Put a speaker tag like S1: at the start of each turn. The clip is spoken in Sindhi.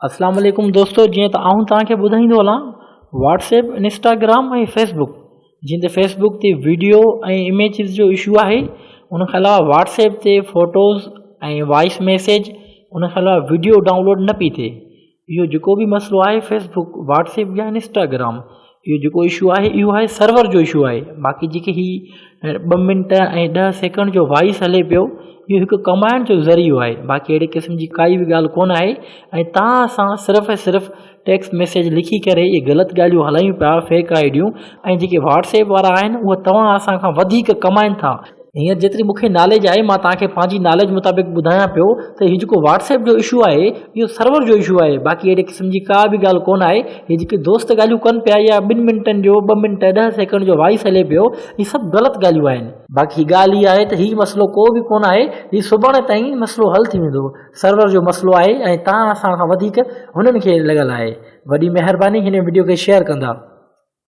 S1: اسلام عليڪم دوستو جيئن ته آئون توهان کي ٻڌائيندو هلان WhatsApp Instagram ۽ Facebook جيئن ته فيس بڪ تي ويڊيو ۽ اميجز جو اشو آهي ان کان علاوه واٽس ايپ تي فوٽوز ۽ وائس ميسيج ان کان علاوه ويڊيو ڊائونلوڊ نه پئي ٿئي اهو جيڪو به مسئلو آهي فيس بڪ واٽس ايپ يا انسٽاگرام اهو جيڪو اشو آهي اهو آهي سرور جو اشو آهي باقي جيڪي هي ٻه منٽ ۽ ڏهه سيڪنڊ جو وائس هلي پيو اهو هڪ ڪمائڻ جو ذريعو آهي باقي اهڙي قسم جي ڪائي به ڳالهه ڪونه آهي ۽ توهان سان صرف ۽ صرف ٽيڪسٽ ميسيج لکي ڪري اهي غلط ڳالهيون هلايون پيا فيڪ I ڊيون ۽ جيڪي واٽس ايپ وارا آهن اهي توهان اسان کان وڌيڪ ڪمائن ٿا. هينئر جيتري مون کي ناليج آهي مان توهان کي پنهنجي ناليج مطابق ٻڌايان پيو ته هي جيڪو واٽس ايپ جو اشو آهي اهو سرور جو اشو آهي باقي اهڙي قسم جي ڪا به ڳالهه ڪونه آهي هي جيڪي دوست ڳالهيون ڪن پيا يا ٻن منٽن جو ٻه منٽ ڏهه سيڪنڊ جو وائس هلي پيو هي سڀ غلط ڳالهيون آهن. باقي هي ڳالهه هي آهي ته هي مسئلو ڪو به ڪونه آهي هي سڀاڻي تائين مسئلو حل ٿي ويندو سرور جو مسئلو آهي ۽ توهان اسان کان وڌيڪ هنن کي لڳل آهي وڏي مهرباني هن وڊيو کي شيئر ڪندا.